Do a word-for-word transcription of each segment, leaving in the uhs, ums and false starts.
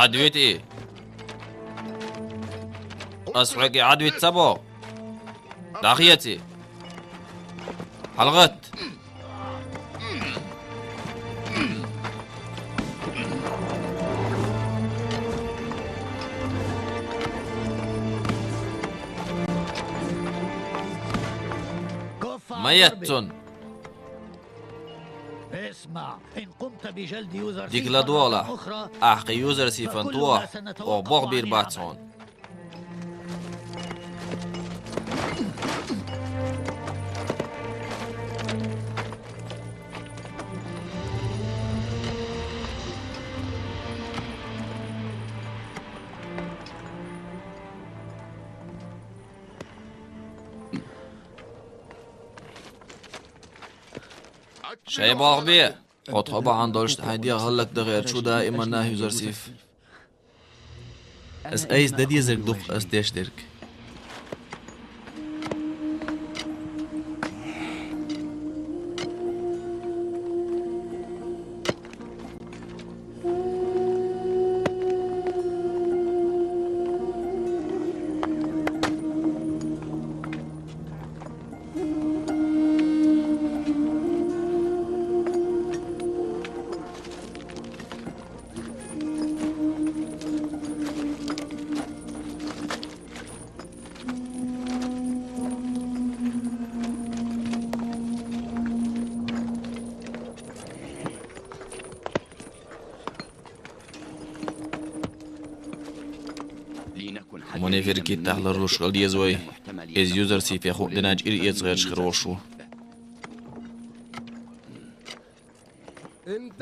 ӀадвитӀи. Ас хьоьга Ӏадвита ца боху. ДӀахеций. ХьалагӀатта. Ма етта цунна. Дика ладогӀалахь, ахь кхин Юзарсифан тоха, оха болх бийр бац хьуна. Шайн болх бе! Хьо тхо бахьана долуш хьайн дегӀ хӀаллакдан гӀерташ ву даиманна, Юзарсиф. Ас айса дан дезарг ду-кх ас деш дерг. Хьуманийн фиркиттах ларлуш хила деза вай. Иза Юзарсифе хӀуъа динчу ира эца гӀерташ хир волуш ву.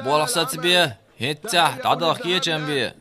Болх сацабе, хӀинццехь дӀадала кечам бе.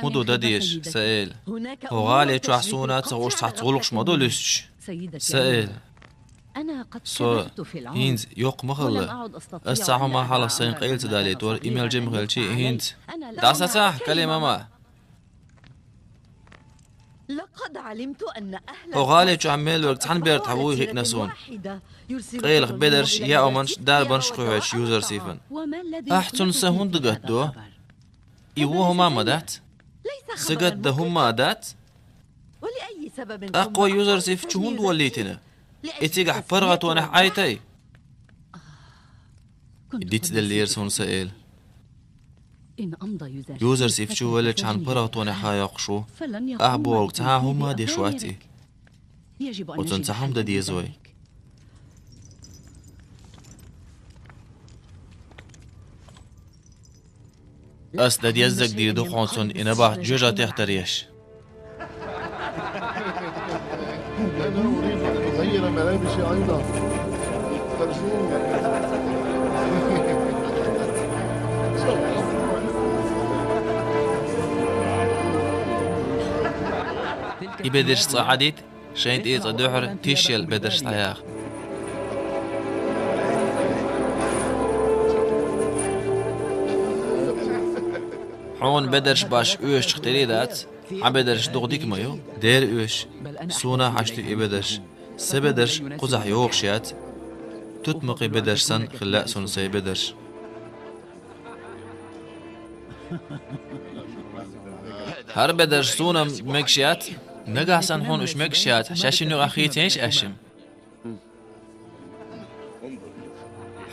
ХӀун ду дан дезаш, Саэль? ХӀокху гӀали чохь суна ца хууш цхьацца гӀуллакхаш ма ду луьстуш? Саэль. Со хӀинца йоккха ма хилла. Ас цхьа хӀума хьалха сайна къайла ца далийтора, и мел жима хилча а хӀинца. ДӀасацахь, Калима-ма! Хьо гӀали чохь мел верг цхьана бертахь вуй хиъна суна. Къайлаха бедарш, яа хӀуманаш, дарбанаш кхуьйхьуьйтуш Юзарсифан. Ахь цунна сан хӀунда гатдо? И вон хӀума ма дац? Сан гатдан хӀумма а дац? ТӀаккха вай Юзарсиф чу хӀунда воллийтина? И цигахь паргӀатонехь Ӏайтай? И дицделлера суна, Саэль. Юзарсиф чу веллачхьана паргӀатонехь хан йоккхуш ву. Ахь бохург цхьа а хӀумма а деш вац и. Оцунна цхьа хӀума дан деза вай. Ас дан деззарг дийр ду хьуна цунна и набахт жоьжахатех тара еш. И бедарш цкъа Ӏадийта, шайн тӀе цкъа дуьхьара тишъелла бедарш дӀаяха. Хьуна бедарш башха оьшучух тера дац, хьан бедарш дукха дика ма ю? Дера оьшу, суна хьашт ю и бедарш. Сан бедарш кхузахь йогӀуш яц. Тутмакхий бедарш санна хила лаьа суна сайн бедарш. ХӀара бедарш суна-м мегаш яц. Нагахь санна хьуна уьш мегаш яц, шаьшшинна юкъахь хийцайша аьшшим.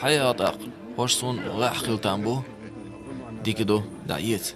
Хьаяла тӀаккха, хӀорш суна лаьа хила там бу. Дика ду, дӀаэца.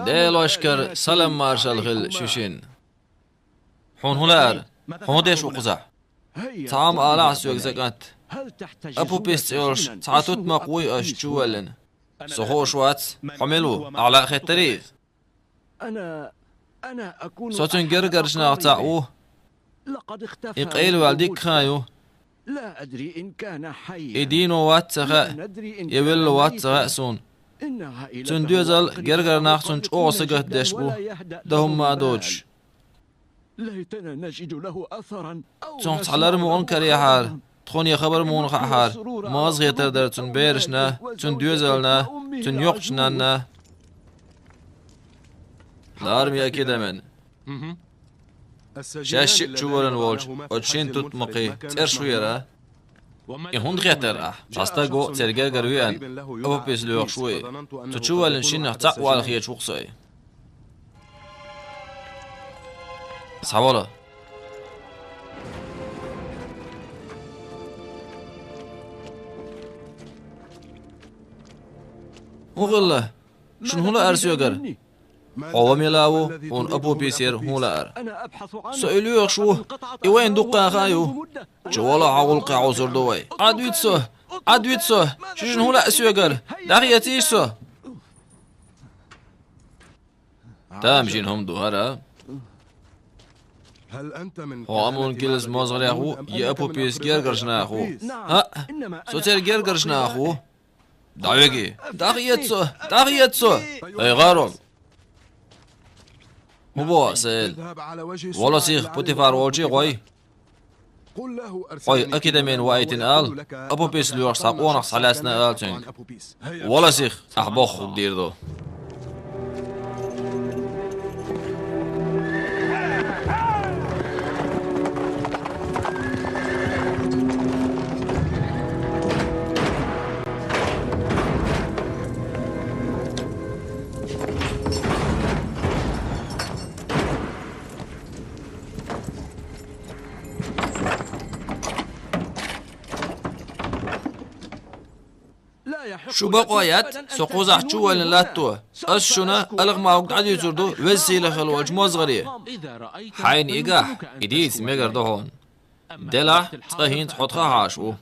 Делошкара салам-маршалла хилла шуьшинна. Хьуна хӀун лаьара? ХӀун деш ву кхузахь? Цхьа хӀума алахьа соьга, сан кӀант. Апупис цӀе йолуш цхьа тутмакх вуй аш чувоьллина. Со хууш вац, хьо мила ву, ахьа лаьа хеттарий иза? Со цуьнан гергарчу нахах цхьаъ ву. И къайлаваьлла дикка хан ю. И дийно вац ца хаьа, я велла вац ца хаьа суна. Цуьнан доьзал, гергара нах цунна чӀогӀа сагатдеш бу, дан хӀумма а доцуш. Цунах цхьа лар мукъана карахьара, тхуна я хабар мукъана хаахьара, маза хетар дара цуьнан берашна, цуьнан доьзална, цуьнан йоккхачу нанна. Лараме Акидамен. Шаьш шиъ чувоьллина волчу оцу шина тутмакхийн цӀераш хӀун яра? И хӀунда хеттара ахь? Цхьа стаг ву церан гергара веана, Апупис лоьхуш ву и. Цу чувоьллина шиннах цхьаъ вала хеташ ву-кх со и. Схьавала. ХӀун хилла? Шуна хӀун лаьара соьгара? Хьо ван мила ву, хьуна Апупис яра хӀун лаьара? Со и лоьхуш ву, и вайна дуккха а хан ю. Чувала хьан гӀуллакхе хьовсур ду вай. Ӏадвита со! Ӏадвита со! Шуьшинна хӀун лаьа соьгара? ДӀахецийша со! Тамашийна хӀума ду хӀара. Хьо Амун-Килс мозгӀарех ву, я Апупис гергарчу нахах ву? ХӀаъ, со церан гергарчу нахах ву. ДӀавеги! ДӀахеца со! ДӀахеца со! ХӀай гӀарол! ХӀун боху аса, эла? Вала сиха Путифар волче а гӀой. Хьой Акидамен ваийтина ала, Апупис лоьхуш цхьа къонах схьалаьцна ала цуьнга. Вала сиха, ахь бохург дийр ду. Шу бакъо яц, со кхузахь чувоьллина латто. Ас шуна алхмахуг дӀадуьйцур ду Веза-Сийлахь хила волчу мозгӀаре. Хьайна и гахь, и дийца мегар ду хьуна. Делахь, цкъа хӀинца хьо тхан хьаша ву.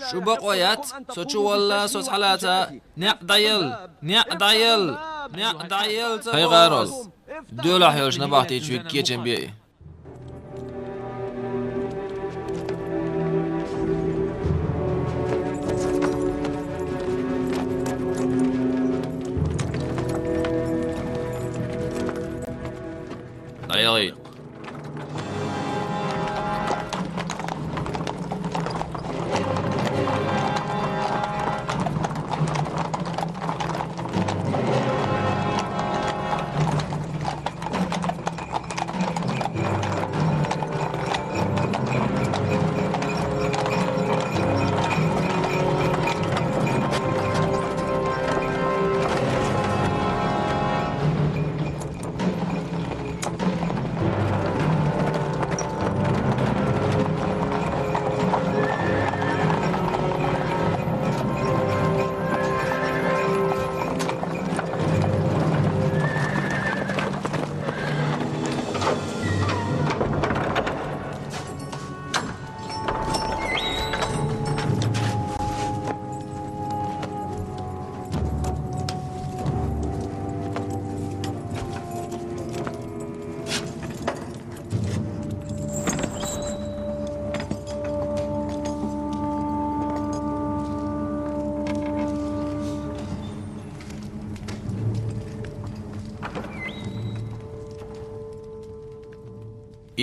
Шу бакъо яц, со чувалла, со схьалаца, некъ дӀаелла, некъ дӀаелла, некъ дӀаелла ца... ХӀай гӀарол, доьлахь йолчу набахти чуьйга кечам бе и. Elliot.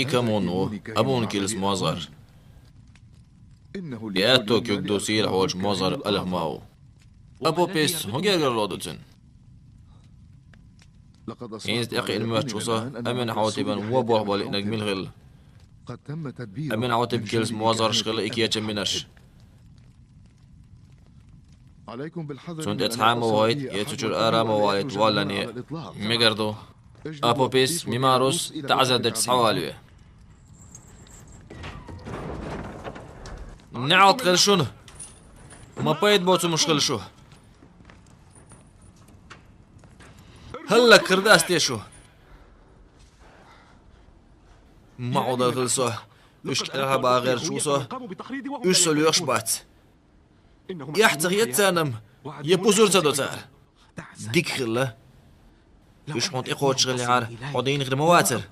Икамон ву, амункилс мозгӀар. Яьтто куьг ду сийрхьочу мозгӀар Алхмау. Апопис, хӀун гергарло ду цуьнан? ХӀинца тӀекхиъна моьтту со Аменхьотибан вон болх бан лиънарг мила хилла? Аменхьотиб килс мозгӀарш хилла и кечам бинарш. Цунна тӀе цхьа а ма вахийта, я цу чуьра ара а ма валийта, валлане. Мегар ду. Апопис, Мимарус, таӀзар дечу схьавалаве. НеӀалт хила шуна! Ма пайда боцу хӀумаш хила шу! ХӀаллакьхир дац те шу? Ма Ӏодал хила со. Уьш кӀелхьарбаха гӀерташ ву со. Уьш со лоьхуш бац. Эхь ца хета царна-м, я пусар ца до цара. Дика хилла. Уьш хьуна тӀекхочуш хиллехьара, хьо дийна хир ма вацара.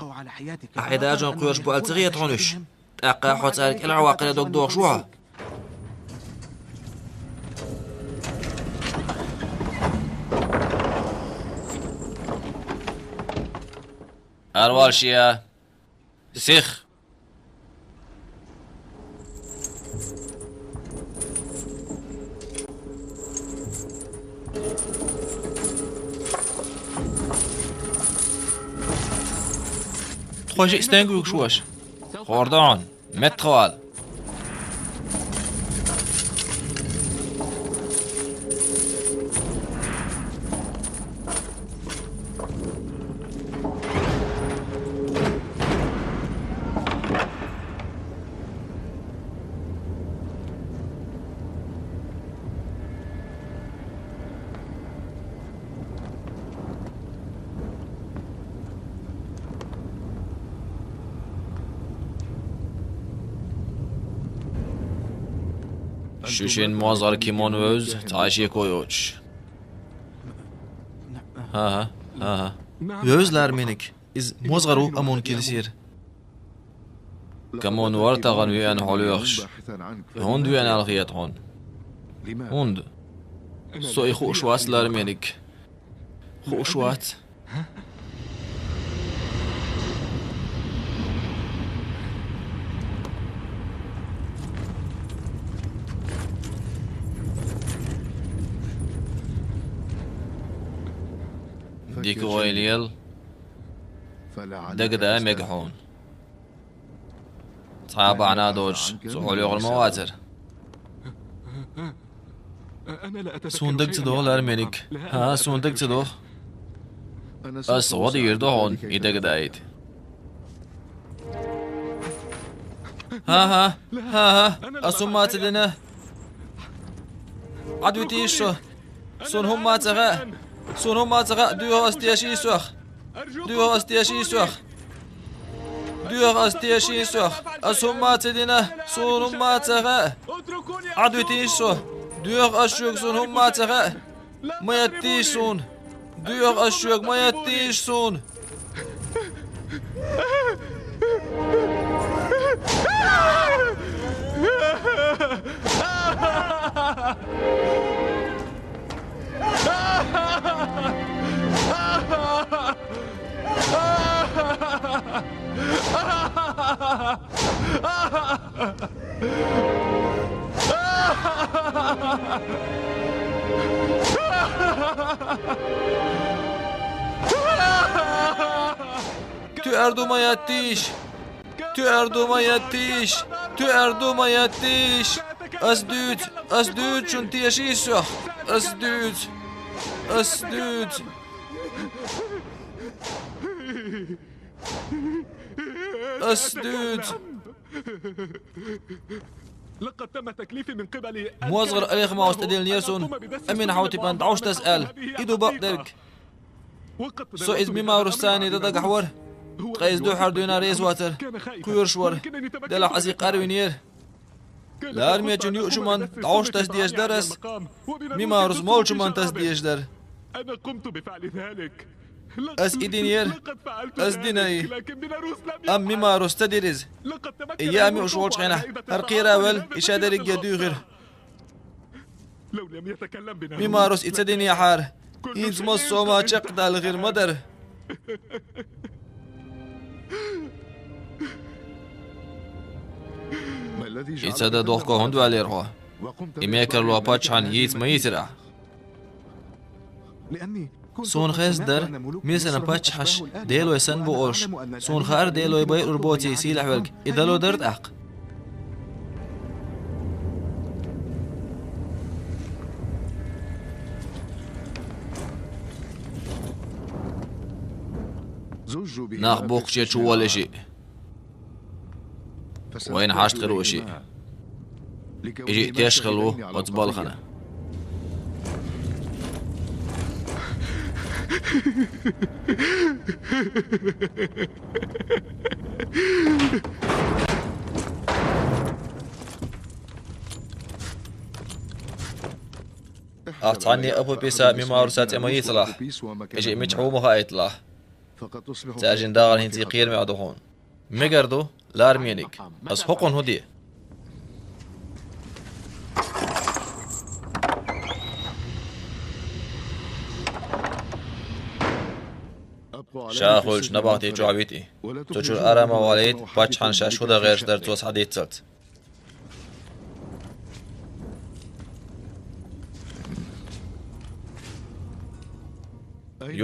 Ахьа хьайн дажон кхоьруш бу аьлла ца хета хьуна уьш? ТӀаккха хьо цара кӀелхьарваккхаре дог дохуш ву хьо? Арвал шиа! Сих! Тхо шиъ стенга вуьгуш ву аша? ХӀара ду хьуна, меттахвала. Шу шен мозгӀар Кимон вевза, цхьа а шеко йоцуш. ХӀан-хӀа, хӀан-хӀа. Вевза, ларам йинарг. Иза мозгӀар ву амункилсера. Камон вара тахана веана хьо лоьхуш. ХӀунда веана аьлла хета хьуна? ХӀунда? Со и хууш вац, ларам йинарг. Хууш вац. Дика ойла яла. Дагадаа мега хьуна. Цхьа а бахьана доцуш, со хьо лоьхур ма вацара. Суна дага ца догӀу, ларам йинарг. ХӀан, суна дага ца догӀу. Ас гӀо дийр ду хьуна, и дагадаийта. ХӀан-хӀа, хӀан-хӀа, ас хӀумма а ца дина. Ӏадвитийша со. Суна хӀумма а ца хаьа. Суна хӀумма а ца хаьа, доьху ас, тешийша сох. Доьху ас, тешийша сох. Доьху ас, тешийша сох. Ас хӀумма а ца дина, суна хӀумма а ца хаьа. Ӏадвитийша со. Доьху ас шуьга, суна хӀумма а ца хаьа. Ма яттийша суна. Доьху ас шуьга, ма яттийша суна. Туьар ду ма яттийша! Туьар ду ма яттийша! Туьар ду ма яттийша! Ас дуьйцу, ас дуьйцу шуна, тешийша сох! Ас дуьйцу, ас дуьйцу! Ас дуьйцу! МозгӀар Алихмаус тӀедиллинера суна, Аминхьотипан дӀовш таса аьлла. И ду бакъдерг. Со иза Мимарус цани дан дагахь вара. Ткъа иза дуьххьара дуьйна реза вацара. Кхоьруш вара. Делахь аса и къарвинера. Лармечун юучуман дӀовш таса дезаш дара ас. Мимарус молчуман таса дезаш дара. Ас и динера, ас дина и. Амма Мимарус ца дира иза. И яа муьш волчу хенахь, хӀара кхера а велла, и ша дерриге дуьйхира. Мимарус и ца динехьара, хӀинца массо а ма чекхдалла хир ма дара. И ца дан дохко хӀунда ваьллера хьо? И мекарло паччахьна йийца ма йийцира ахь? Суна хезна дара, мисаран паччахьаш делой санна бу олуш. Суна хаьара делой байъур боций сийлахь верг, и дало дара тӀаккха. Нах бухкуче чу воллий шиъ. Вайна хьашт хир ву шиъ. И шиъ теш хилла ву оцу балхана. Ахь цхьанне а Апуписа Мимаруса цӀе ма йийцалахь. И шиъ мичахь ву ма хаийталахь. Цаьржина дахар хӀинца кхерамехь ду хьуна. Мегар ду, лармениг. Ас хӀокхунна хӀун де? Ша а хуьлучу набахти чохь вити. Цу чуьра арама валийта, паччахьна шаьш хӀун дан гӀерташ дара цо схьадиццалц.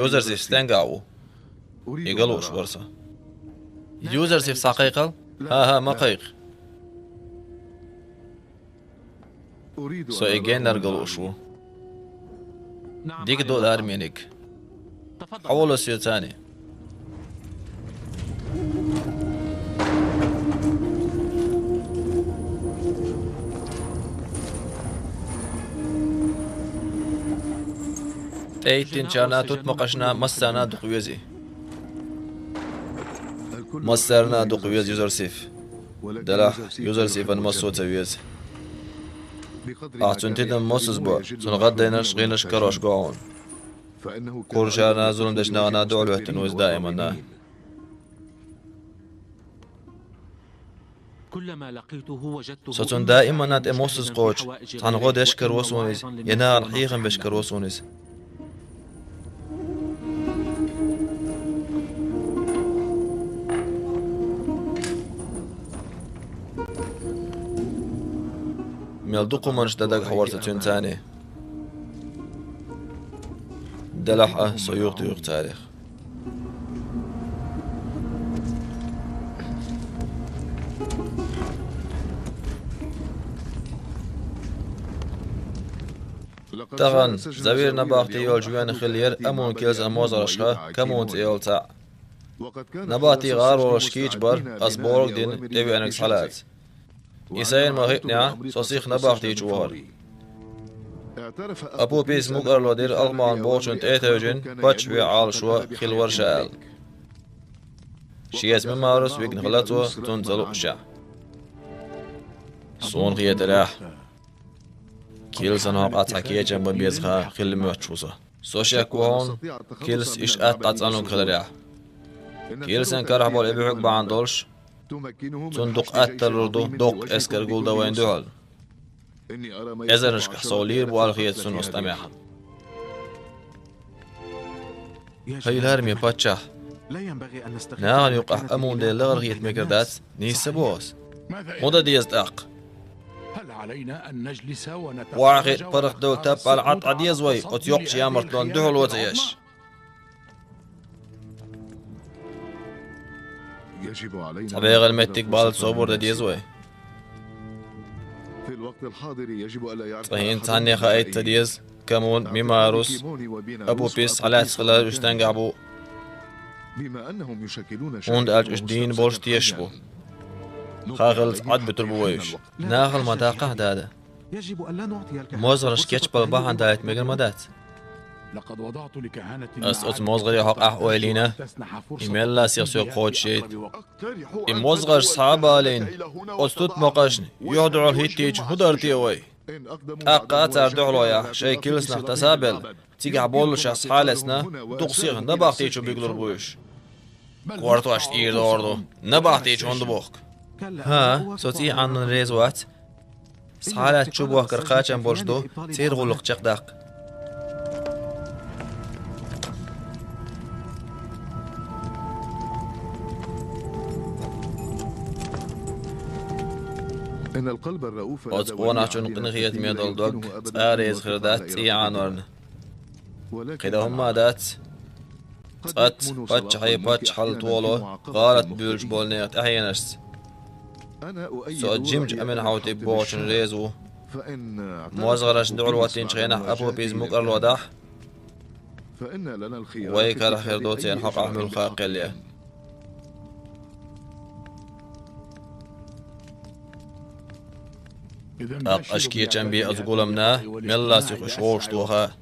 Юзарсиф стенга а ву? И ган лууш вара со. Юзарсиф схьакхайкхал? ХӀан-хӀа, ма кхайкха. Со и геннара ган лууш ву. Дика ду, лармениг. Хьо волу соьца цхьаьна. ТӀеиттинчарна тутмакъашна массарна а дукха веза и. Массарна а дукха веза Юзарсиф. Делахь Юзарсифан массо а ца веза. Ахь цуьнан тидам мосазбо, цуьнан гӀаддайнарш, гӀийнаш карош го хьуна. Кхузарчарна, зулам дечу нахана дуьхьал хӀоьттина ву иза даиманна. Со цунна даиманна тӀе мосазза кхочу, цхьана гӀо деш караво суна иза, я нахана хьехам беш караво суна иза. Мел дукха хӀуманаш дан дагахь вара сан цуьнан царна. Делахь а со юхатуьйху царах. Тахана Завир набахти йолчу вен хилла яра Амун килсан мозгӀаршха Камун цӀе йолу цхьаъ. Набахти гӀар волуш кийча бара, ас бохург а дина, тӀевеанарг схьалаца. И сайна ма хиънехь, со сиха набахти чу вахара. Апупис мукӀарло дира Алхман бохучунна тӀе а тевжина, паччахь вен Ӏалашо хилла вара ша аьлла. Шеца Мимарус вигна хилла цо, цунна ца луушехь. Суна хетарехь, Килсан хьокъехь цхьа кечам бан беза хан хилла моьттуш ву со. Со шек ву хьуна, Килс иштта атта дӀа цӀанлуг хиларехь. Килсан карахь болу и буьхьиг бахьана долуш, цунна дукха атта лур ду доккха эскар гулдан вайна дуьхьал. Эзарнашкахь сов лийр бу аьлла хета суна оцу тӀамехь. ХӀай лараме паччахь! Нахана юкъахь амун де лахара хета мегар дац, нийса боху ас. ХӀун дан деза тӀаккха? Охьахиъна паргӀатдовла таппа аьлла Ӏад Ӏа деза вай, оцу йоккхачу ямартлонна дуьхьало ца еш? Цхьа бегӀан меттиг балла собар дан деза вай. Цкъа хӀинца цхьанне хаийта ца деза, Камун, Мимарус, Апупис схьалаьцна хилар уьш стенгахь бу. ХӀунда аьлча уьш дийна болуш тешаш бу. Хан хиллалц Ӏад буьтур бу вай уьш. Нахала ма даккхахь, дада. МозгӀарш кечбала бахьана далийта мегар ма дац. Ас оцу мозгӀаре хьокъехь ойла йина, и мелла а сиха соьга кхочушйайта. И мозгӀарш схьа а балийна, оцу тутмакхашна юьхь-дуьхьал хӀиттийча хӀун дара те вай? ТӀаккха а цара дуьхьало яхь, шайн килсанах таса а белла, цигахь боллушехь схьа а лецна, дукха сиха набахти чу буьгур бу уьш. Кортош тӀера догӀур ду, набахти чу хӀунда бохку? ХӀан, со цӀий Ӏаннана реза вац. Схьа а лаьцна чу бохкар кхачам болуш ду, цӀера гӀуллакх чекхдаккха. Оцу къонахчун къинхетаме долу дог цкъа а реза хир дац цӀий Ӏанорна. КхидӀа хӀумма а дац. Цкъацца паччахьий паччахьалла тохало гӀалат буьйлуш болу нехан тӀаьхьенашца. Со оцу жимачу Аменхьаутип бохучунна реза ву. МозгӀаршна дуьхьал хӀоттийначу хенахь Апупис мукӀарло дахь, вай карахь хир ду церан хьокъехь муьлхха а кхел ян. ТӀаккха аша кечам бе оцу гуламна, мелла а сиха уьш вовшахтоха.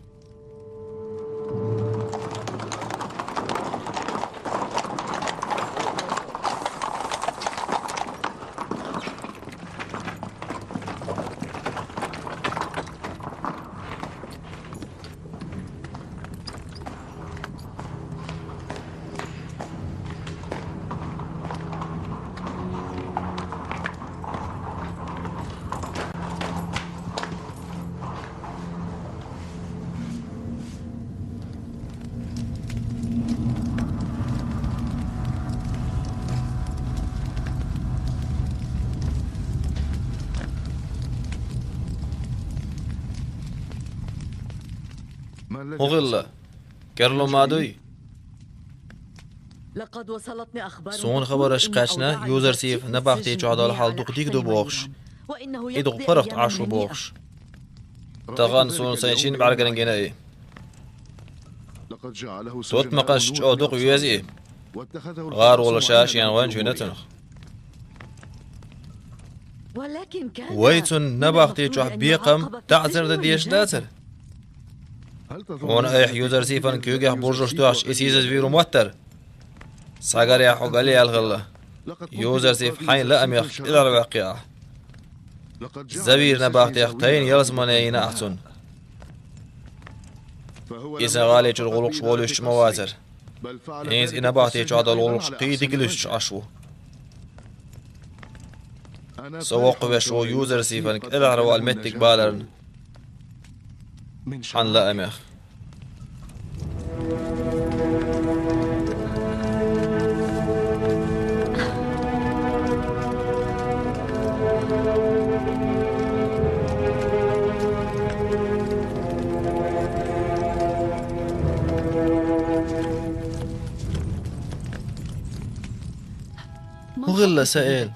ХӀун хилла? Керло ма дуй? Суна хабарш кхаьчна, Юзарсиф набахти чохь долу хьал дукха дика ду бохуш. И дукха паргӀат Ӏаш ву бохуш. Тахана суна сайн шина бӀаьргана гина и. Тутмакхаш чӀогӀа дукха веза и. ГӀар волуш ша шена гӀоьнча вина цунах. Вай цунна набахти чохь бекхам, таӀзар дан дезаш дацара? Хьуна айхьа Юзарсифан куьйгех буржуш тоьхча и сийсазвийр ву моттара? Схьагарехь хьо галъяьлла хилла. Юзарсиф хьайн лаамех кӀелхьара ваьккхи ахь. Завийр набахтех тайна ялсамане йина ахь цунна. И сан гӀали чуьра гӀуллакхаш волуьйтуш ма вацара. ХӀинца и набахти чохь долу гӀуллакхаш кхин дика луьстуш Ӏаш ву. Со воккхавеш ву Юзарсифан кӀелхьара вала меттиг баларна хьан лаамех. ХӀун хилла, Саэл?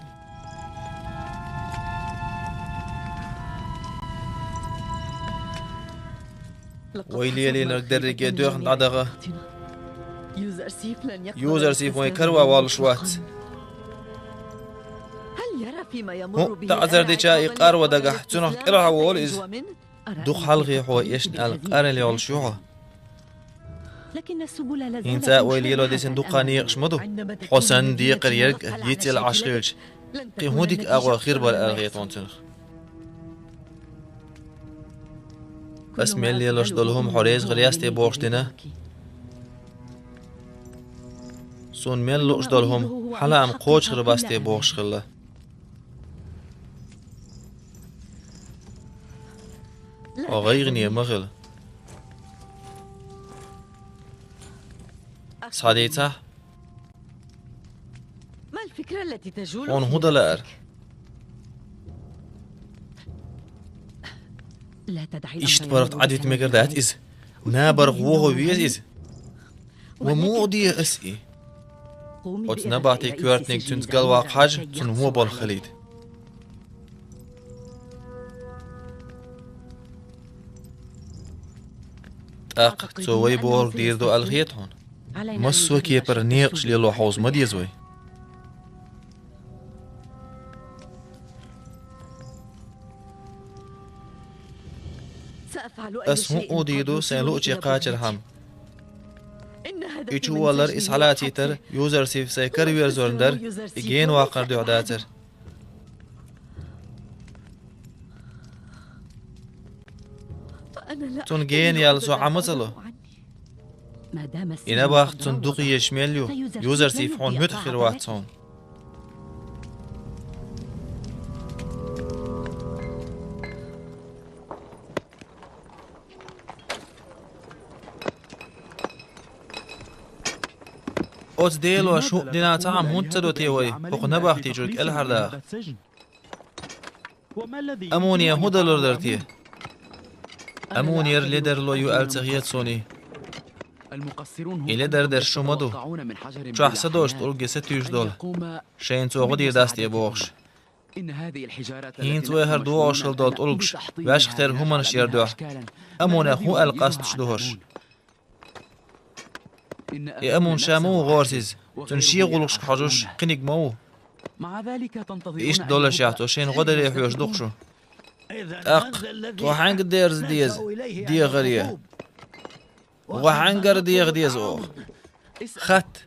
Вай лелийнарг дерриге доьхна дӀадаха. Юзарсиф вайн караван воллуш вац. ХӀун, таӀзар дича и къарва дагахь, цунах кӀелхьа волу иза. Дукха хьалхе хьо эшна аьлла къаръяла йолуш ю хьо. ХӀинца а вай лело дисина дуккха некъаш ма ду. Хьо санна декхар ерг йицъяла Ӏаш хилча, кхин хӀун дика агӀо хир бара аьлла хета хьуна цунах. Ас мел лелош долу хӀума хьо реза хир яц те бохуш дина? Суна мел лууш долу хӀума хьан лаам кхочушхир бац те бохуш хилла. Хьо гӀайгӀане ма хила. Схьадийцахь, Хьуна хӀун да лаар? Иштта барах Ӏадвита мегар дац иза. Набарх вохо веза иза. Ва муха де ас и? Оцу набахти коьртаниг цуьнца галваккха хьажа, цунна вон болх хилийта. ТӀаккха цо вай бохург дийр ду аьлла хета хьуна? Массо а кепара некъаш лело хьовза ма деза вай. Ас хӀун а дийр ду сайн луъуче кхачархьама. И чу валар, и схьалацийтар Юзарсиф сайн кара верзорна дара, и гена ваккхар дуьхьа дацара. Цунна гена яьлла со Ӏама ца ло. И набахта цунна дукха езаш мел ю, Юзарсиф хьуна муьтӀахь хир вац хьуна. Оцу Дело шу дина цхьа хӀума хӀунда ца до те вай, хӀокху набахти чуьра кӀелхьардаха? Амуне хӀун далур дара те? Амунера ледарло ю аьлла ца хета суна. И ледар дерш шу ма ду. Чохь са долуш тӀулге са туьйсуш долу. Шайна цо гӀо дийр дац те бохуш. ХӀинца вай хӀара догӀуш хила долу тӀулгаш ваьшха тера хӀуманаш яр дуьхьа. Амунех хӀун аьлла къасташ ду хӀорш? И Амун ша ма ву гӀорасиз, цуьнан шен гӀуллакхашка хьожуш кхиниг ма ву. И иштта доллашехь, цо шайна гӀо даре хьоьжуш ду-кх шу. ТӀаккха тхо хьаьнга дерза деза дехаре? ГӀо хьаьнгара деха деза оха? Хатта.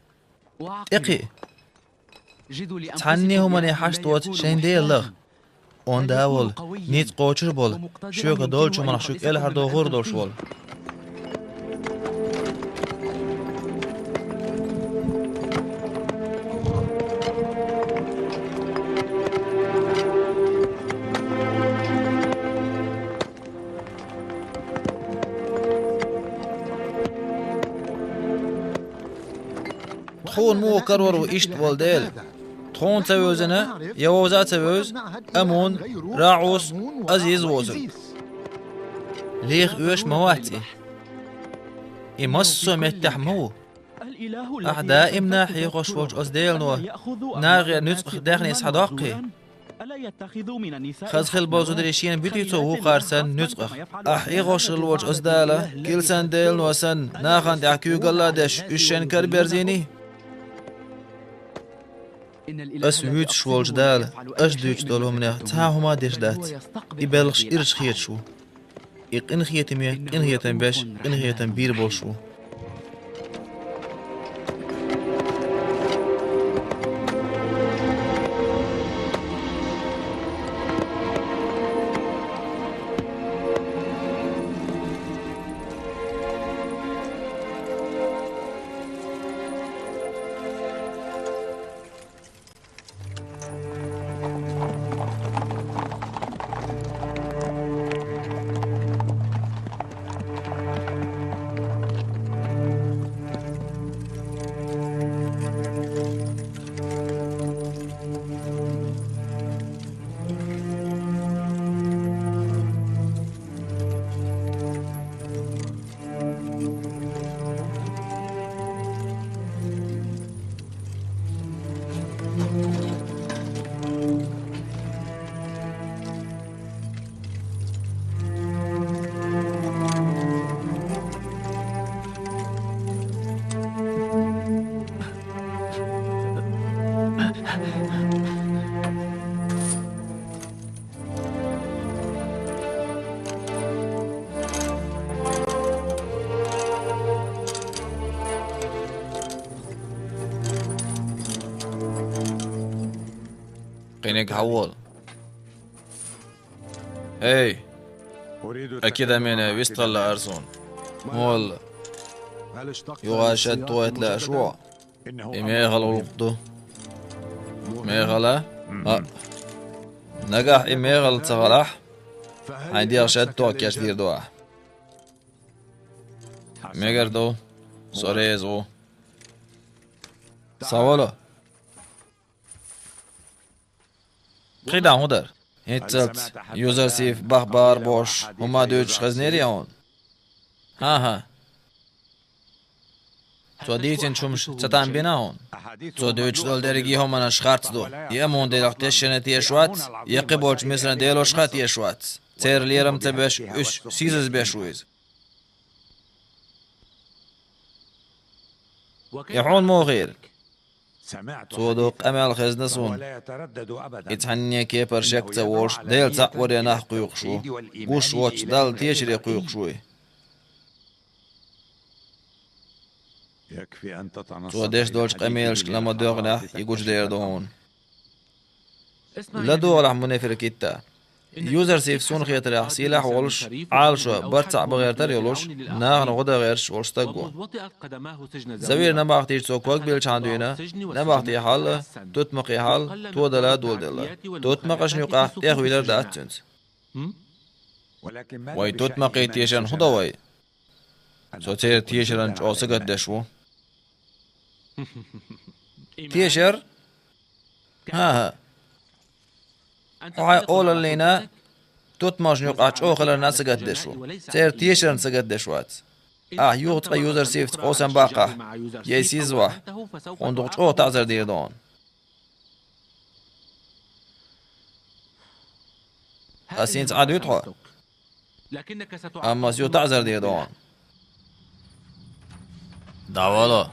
ТӀекхиа. Цхьанне а хӀумане хьашт воцу шайн Дела лаха. Онда а волу, ницкъ кхочур а болу, шоьга долчу хӀуманах шу кӀелхьардохур а долуш волу. Тхуна муха карор ву иштта волу Дела? Тхуна ца вевзина, я вовза а ца вевза, Амун, РаӀус, Азиз воцург. Леха оьшу ма вац и. И массо а меттехь ма ву. Ахь даимна хьехош волчу оцу Делано нахера нуьцкъах даьхни схьадоккхий? Хаза хила болу зударий шена буьтий цо вукхара санна нуьцкъах? Ахь хьехош хила волчу оцу Дала, килсан Делано санна, нахана тӀехь куьйгалла а деш, уьш шайн кара берзийний? Ас вуьйцуш волчу Дала, ас дуьйцуш долу хӀуманех цхьа а хӀума а деш дац. И белхаш ирча хеташ ву. И къинхетаме къинхетам беш, къинхетам бийр болуш ву. Къиниг хьавола. Эй, акидамена вистхалла арзун. Молла. Юха шад тойтла шо. И мехала гӀуллакх ду. Мехала? А. Нагахь и мехала ца гӀалахь, хьайн дегӀ шад тохкеш дийр ду ахь. Мегар ду, со реза ву. Савала. КхидӀа хӀун дара? ХӀинццалц Юзарсиф бахбар бош хӀума дуьйцуш хезнерий хьуна? ХӀан-хӀа. Цо дийцинчу хӀумаш ца там бина хьуна? Цо дуьйцуш долу дерриге хӀуманаш харц ду. Я Амон-делах тешшина тешаш вац, я кхиболчу Мисран делошха тешаш вац. Церан лерам ца беш, уьш сийсаз беш ву иза. И хьуна муха хиира? Цо доккха къамел хезна суна. И цхьанне кепара шек ца волуш, Дела цхьаъ варе нах кхуьйкхуш ву. Гуш воцчу Далла тешаре кхуьйкхуш ву и. Цо деш долчу къамелашка ла ма-доьгӀнехь, и гучудер ду хьуна. ЛадогӀалахь, Мунефир-Китта. Юзарсиф, суна хетарехь, сийлахь а волуш, Ӏалашо барт цхьаъ бан гӀертар а йолуш, нахана гӀо дан гӀерташ волу стаг ву. Завира набахтича цо ког биллачхьана дуьйна, набахти хьал а, тутмакхи хьал а тодала доладелла. Тутмакхашна юкъахь тӀехвийлар дац цуьнца. Вай тутмакхий тешарна хӀун до вай? Со церан тешаран чӀогӀа сагатдеш ву. Тешар? ХӀан-хӀа. Хьо хьайн олаллина тутмакхашна юкъахь чӀогӀа хиларна а сагатдеш ву. Церан тешарна сагатдеш вац. Ахь юха цкъа Юзарсифца къовсам баккхахь, я и сийсазвахь, хьуна дукха чӀогӀа таӀзар дийр ду хьуна. Ас хӀинца Ӏадуьту хьо? Амма ас юха таӀзар дийр ду хьуна. ДӀавало!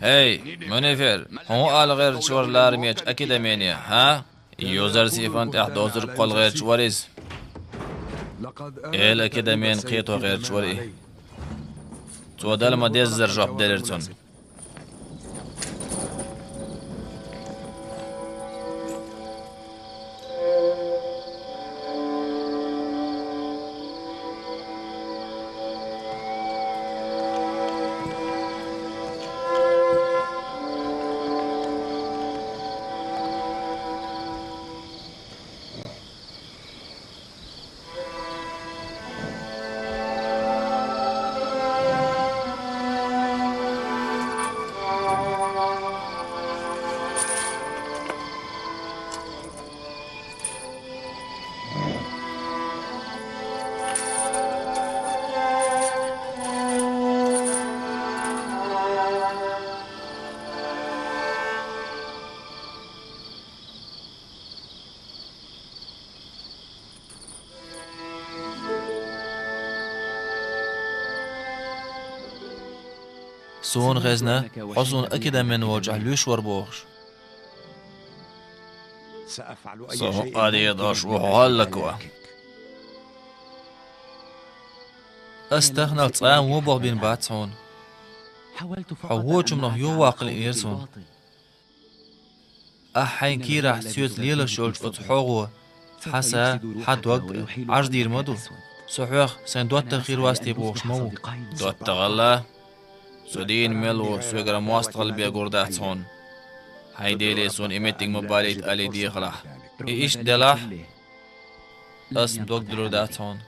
ХӀей, Мунефир, хьо хӀун ала гӀерташ вара ларамечу Акидамене, хӀа? Юзарсифан тӀехь доцург кхолла гӀерташ вара иза. Эла Акидамен кхето гӀерташ вара и. Цо дала ма-деззара жоп делира цунна. Суна хезна, хьо суна Акидамен волчохь луьйш вара бохуш. Со хӀун а дийр долуш ву хьо хӀаллакван. Ас таханалц цкъа а вон болх бина бац хьуна. Хьо вочунах юхаваккха лиира суна. Ахь хьайн кийрахь соьца лелаш йолчу оцу хьогӀо хьан са, хьан дог Ӏаж дийр ма ду. Со хьох сайн доттагӀа хир вац те бохуш ма ву. ДоттагӀалла? Со дийна мел ву, соьгара мостагӀалла бен гур дац хьуна. Хьайн Деле суна и меттиг ма балийта аьлла дехалахь. И иштта делахь, ас дог дилур дац хьуна.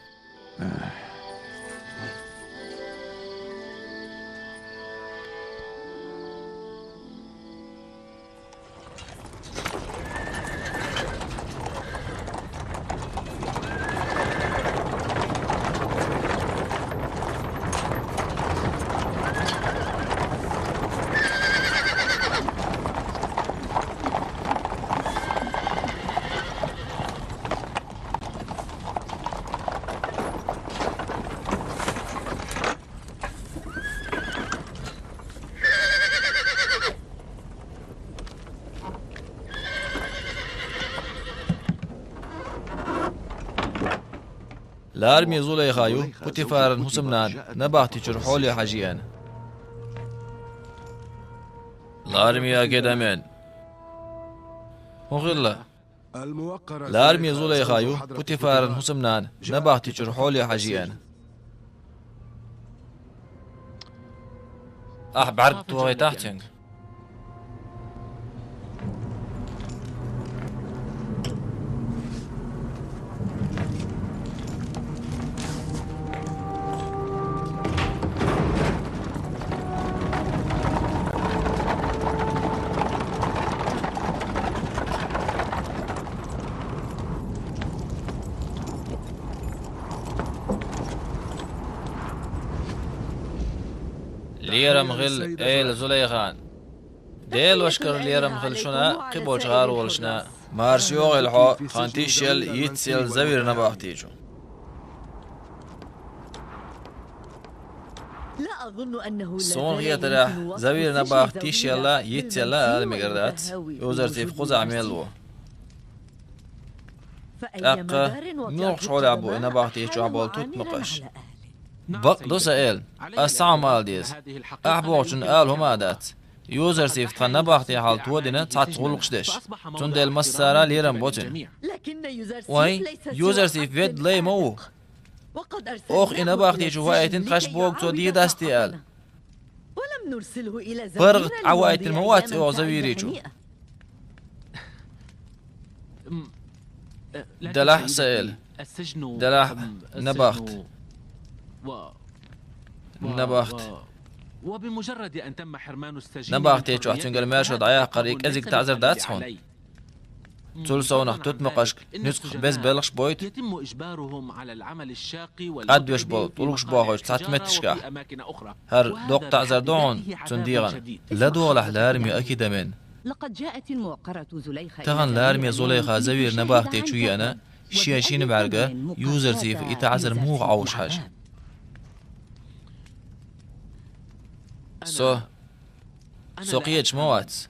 Лараме Зулайха ю, Путифаран хӀусамнана, набахти чуьра хьоле хьажа еана. Лармия Гедамен. ХӀун хилла? Лармия Зулайха ю, Путифаран хӀусамнана, набахти чура хьоле хьажа еана. Ахь бӀарг тохийтахь цуьнга. Лерам хила, эла Зулайхан. Делошкара лерам хила шуна, кхиболчу гӀаролашна. Марша йогӀийла хьо, тхан тишъелла, йицъелла Завир набахти чу. Суна хетарехь, Завир набахти тишъелла, йицъелла ала мегар дац, Юзарсиф кхузахь мел ву. ТӀаккха муьлхачу хьолехь бу и набахти чохь болу тутмакъаш? Бакъ ду сан эла, ас цхьа хӀума ала деза. Ахь бохучунна ала хӀума а дац. Юзарсиф тхан набахти хьал тодина цхьацца гӀуллакхаш деш. Цундела массара а лерам бо цуьнан. Вайн, Юзарсиф ведда лай ма ву. Оха и набахти чу ваийтина тхаьш боху цо дийр дац те аьлла. ПаргӀат Ӏан ваийтина ма вац оха Завири чу. Делахь сан эла. Делахь набахт. Набахт. Набахти чохь цуьнгара маьршо дӀаяккхар и кӀезиг таӀзар дац хьуна? Цул совнах тутмакъашка нуьцкъах беза белхаш бойту, кӀадвеш болу тӀулгаш бохуьйту цхьацца меттигашкахь. ХӀара доккха таӀзар ду хьуна цунна дегӀана. ЛадогӀалахь Лармия Акидамен. Тахана Лармия Зулайха Завир набахти чу еана, шен шина бӀаьрга Юзарсифа и таӀзар муха Ӏовша хьажа. Со Со кхеташ ма вац.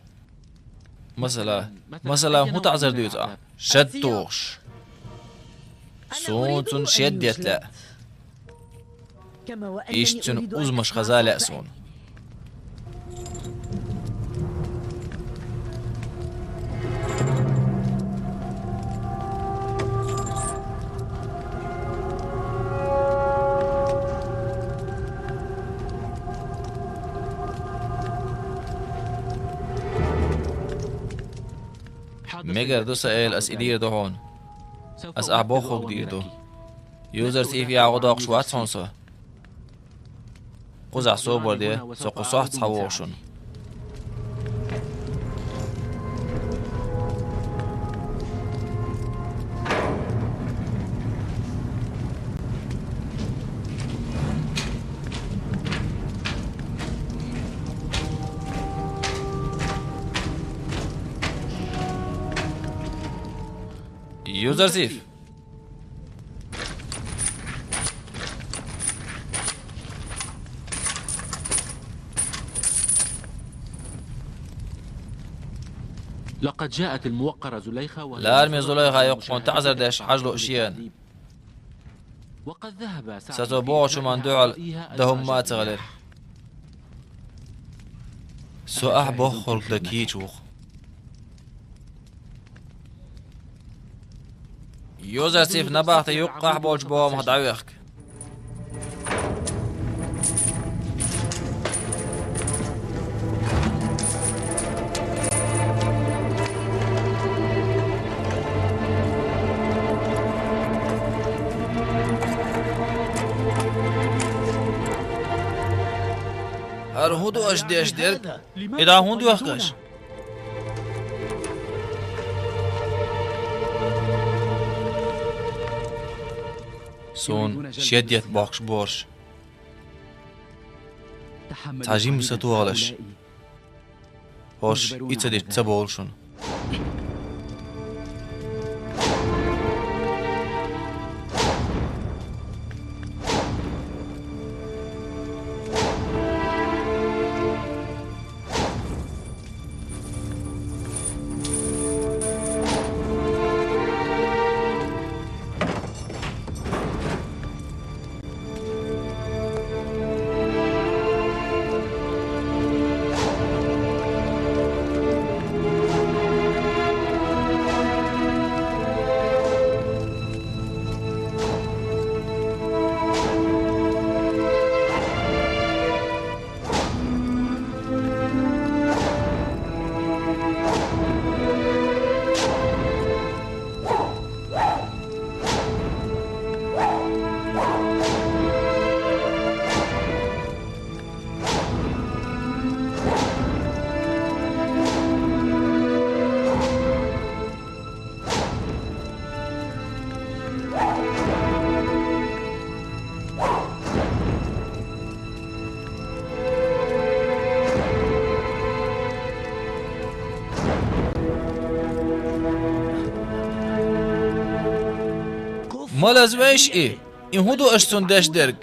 Масала, масала, хӀун таӀзар дуьйцу ахь? Шад тухуш. Суна цунна шед детта лаьа. Иштта цуьнан узамаш хаза лаьа суна. Мегар ду сан эла, ас и дийр ду хьуна. Ас ахь бохург дийр ду. Юзарсифа гӀо доккхуш вац хьуна со. Кхузахь собар де, со кху сохьта схьавогӀу шуна. Юзарсиф! لقد جاءت الموقرة زليخة وهي Лармия Зулайха юккъехь таӀзар деш хьажа лууш еана. Сан цо бохучу хӀуманна дуьхьал дан хӀумма а ца хилира. Со ахь бохург дан кийча ву-кх. Юзарсиф набахти юккъехь болчу бохамах дӀавехка. ХӀара хӀун ду аша деш дерг? И дӀа хӀунда вехка аша? Суна шед етта бохкуш бу хӀорш. Цхьа жимма сатохалаш. ХӀорш и ца дича ца бовлу шуна. Ма лазавеш и? И хӀун ду аша цунна деш дерг?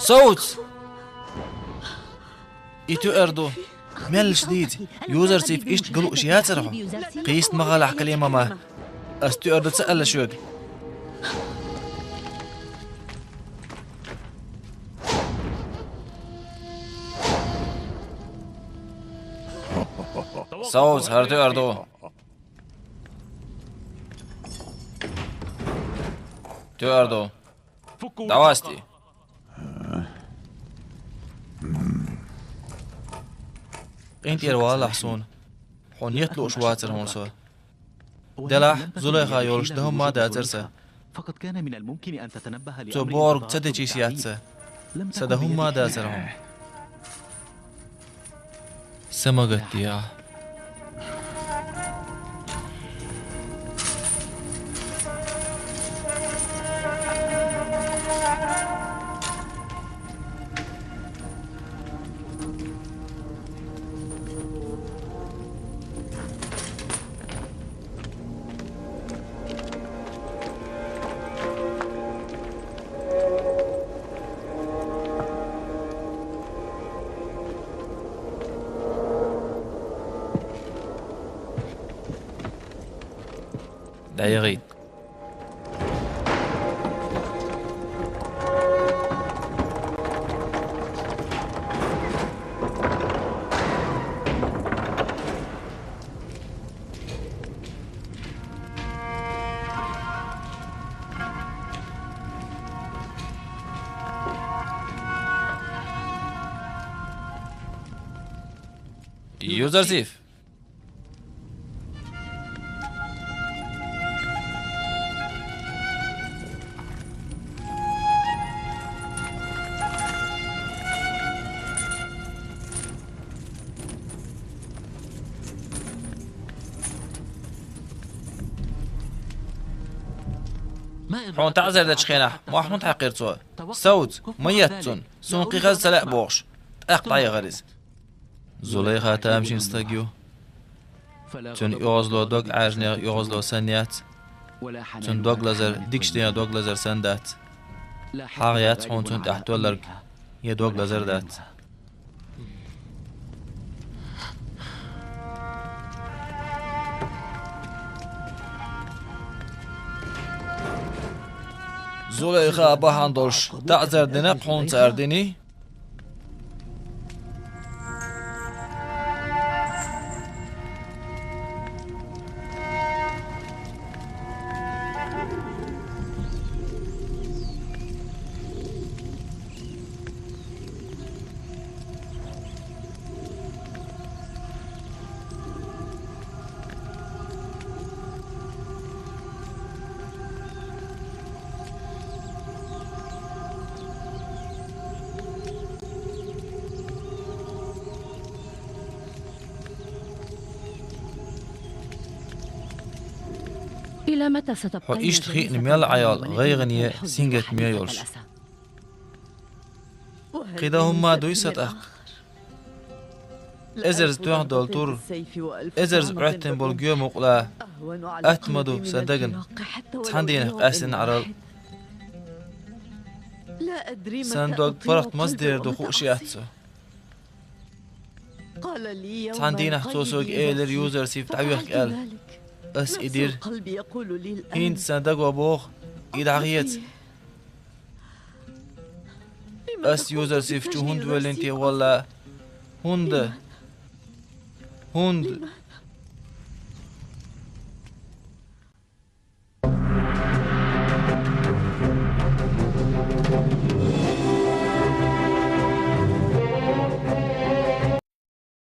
Совц! И тоьар ду. Меллаш дийца, Юзарсиф иштта галуш яцара хьо? Кхийста ма гӀалахь, Калимама. Ас тоьар ду ца аьлла шуьга. Совц, хӀара тоьар ду. Тоьар ду. ДӀавасте. КъинтӀера валахь суна. Хьо нийят лууш вацара хьуна со. Делахь, Зулайха йолуш дан хӀумма а дацара сан. Цо бохург ца дечийса яц сан. Сан дан хӀумма а дацара хьуна. Са ма гатде ахь. ДӀайгӀийта. Юзарсиф. Хьуна таӀзар дечу хенахь, мохь хӀунда хьаькхира цо? Совц, ма етта цунна, суна кхин хаза ца лаьа бохуш, тӀаккха дӀаяхара иза. Зулайха тамашийна стаг ю. Цуьнан оьгӀазло дог Ӏаьржинех оьгӀазло санна яц. Цуьнан дог лазар дикачу дийнан дог лазар санна дац. ХьагӀ яц хьуна цунна тӀехь тоьлларг, я дог лазар дац. Зулайха бахьана долуш таӀзар дина-кх хьуна цара, диний? Хьо иштта хиъна мел Ӏайолу гӀайгӀане, сингаттаме йолуш? КхидӀа хӀумма дуй сан тӀаккха? Эзарза тоьхна долу тур, эзарза Ӏоьттина болу гоьмукъла атта ма ду сан дагна цхьана дийнах къаьстина Ӏарал. Сан дог паргӀат маса дер ду хууш яц со. Цхьана дийнахь цо соьга элира Юзарсиф дӀавехка аьлла. Ас и дира. ХӀинца сан даго боху, идагӀ ецӀ. Ас Юзерсиф чӀугӀундвелин тӀе валла. ХӀунда? ХӀунда?